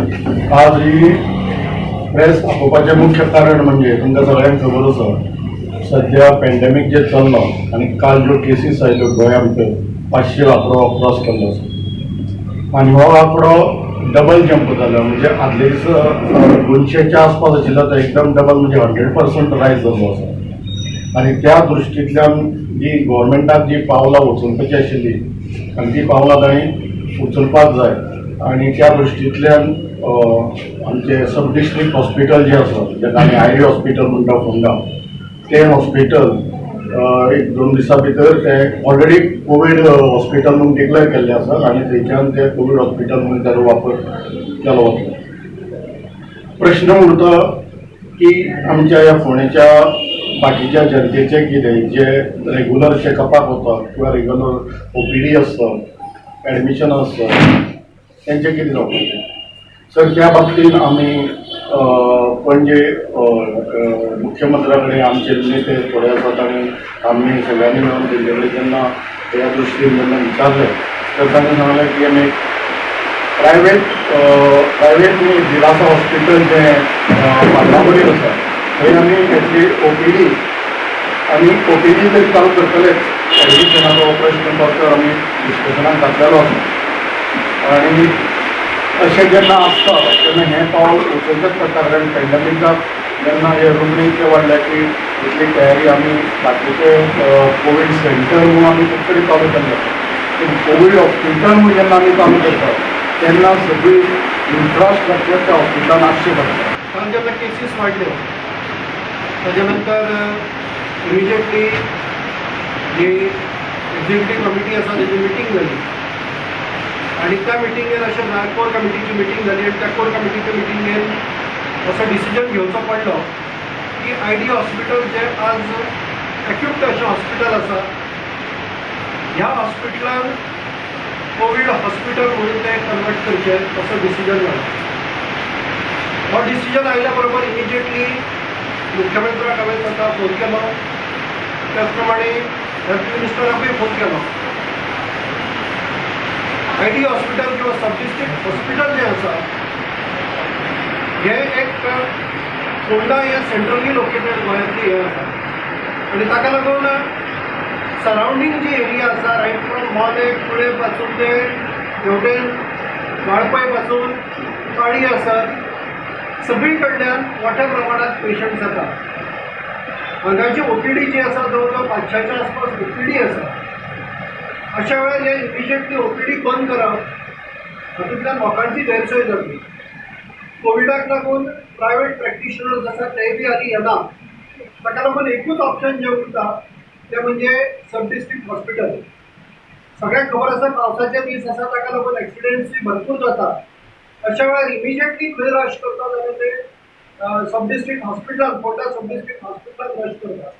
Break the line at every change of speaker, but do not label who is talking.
आज ही प्रेस आपोवपाचें मुख्य कारण म्हणजे तुमकां सगळ्यांक खबर आसा, सद्या पॅन्डेमीक जे चल्लो आनी काल ज्यो केसीस आयल्यो गोंया भितर 500 आंकडो क्रॉस केल्लो आसा आनी हो आंकडो डबल जंप जालो. म्हणजे आदले दीस 200च्या आसपास आशिल्लो तो एकदम डबल म्हणजे 100% रायज जाल्लो आसा. आनी त्या दृश्टींतल्यान जी गोवोरमेंटाक जी पावलां उचलपाची आशिल्ली आनी ती पावलां तांणी उचलपाक जाय. आनी त्या दृश्टींतल्यान आमचें सब डिस्ट्रिक्ट हॉस्पिटल जें आसा, जेका आमी आयडी हॉस्पिटल म्हणटा फोंडा, तें हॉस्पिटल 1-2 दिसां भितर तें ऑलरेडी कोवीड हॉस्पिटल म्हणून डिक्लेअर केल्लें आसा आनी थंयच्यान तें कोवीड हॉस्पिटल म्हणून ताजो वापर केलो वतलो. प्रश्न उरता की आमच्या ह्या फोंडेच्या बाकीच्या जनतेचें कितें, जे रेगुलर चॅकअपाक वता किंवा रेगुलर ओपीडी आसता, एडमिशन आसता, तेंचें कितें जावपाचें? सर त्या बाबतीन आमी पणजे मुख्यमंत्र्या कडेन आमचे नेते थोडे आसात आनी आमी सगळ्यांनी मेळून तेंचे कडेन जेन्ना ह्या दृश्टीन जेन्ना विचारलें तर तांणी सांगलें की आमी प्रायवेट न्ही दिलासा हॉस्पिटल जें बांदावळीर आसा थंय आमी एटलीस्ट ओपीडी आनी ओपीडी तरी चालू करतलेच. एडमिशनाचो प्रश्न तर आमी डिस्कशनाक घातलेलो आसा. आनी अशें जेन्ना आसता तेन्ना हें पावल उचलचेंच पडटा, कारण पॅन्डेमिकाक जेन्ना हे रुग्ण इतले वाडले की इतली तयारी आमी बाकीचे कोवीड सेंटर म्हणून आमी खूब कडेन चालू केल्ले आसा. पूण कोवीड हॉस्पिटल म्हणून जेन्ना आमी चालू करता तेन्ना सगळी इन्फ्रास्ट्रक्चर त्या हॉस्पिटलान आसचें पडटा.
कारण जेन्ना केसीस वाडल्यो ताजे नंतर इमिजिएटली जी एक्झिक्युटीव कमिटी आसा तेजी मिटींग जाली आनी त्या मिटिंगेन अशें जालें, कोर कमिटीची मिटींग जाली आनी त्या कोर कमिटीच्या मिटिंगेन असो डिसिजन घेवचो पडलो की I D hospital जें आज एक्युप्ड अशें हॉस्पिटल आसा, ह्या हॉस्पिटलान कोवीड हॉस्पिटल म्हणून तें कन्वर्ट करचें असो डिसिजन जालो. हो डिसिजन आयल्या बरोबर इमिजिएटली मुख्यमंत्र्याक हांवें स्वता फोन केलो, त्याच प्रमाणे हेल्थ मिनिस्टराकूय फोन केलो. I D hospital किंवा सब डिस्ट्रिक्ट हॉस्पिटल जें आसा हें एक फोंडा हें सेंट्रली लोकेटेड गोंयांतली हें आसा आनी ताका लागून सरावंडींग जी एरिया आसा रायट फ्रॉम मोलें कुळे पासून ते हेवटेन वाळपय पासून पाळी आसा, सगळी कडल्यान मोठ्या प्रमाणात पेशंट जाता. हांगाची ओपीडी जी आसा जवळ जवळ 500च्या आसपास ओपीडी आसा. अशा वेळार हे इमिजिएटली ओपीडी बंद करप हातूंतल्यान लोकांची गैरसोय जातली. कोविडाक लागून प्रायवेट प्रॅक्टिशनर्स आसा तेय बी आनी येना, ताका लागून एकूच ऑप्शन जें उरता तें म्हणजे सब डिस्ट्रिक्ट हॉस्पिटल. सगळ्यांक खबर आसा पावसाचे दीस आसा, ताका लागून एक्सिडंट्सूय भरपूर जाता. अशा वेळार इमिजिएटली खंय रश करता जाल्यार ते सब डिस्ट्रिक्ट हॉस्पिटलान, फोंडा सब डिस्ट्रिक्ट हॉस्पिटलान रश करता.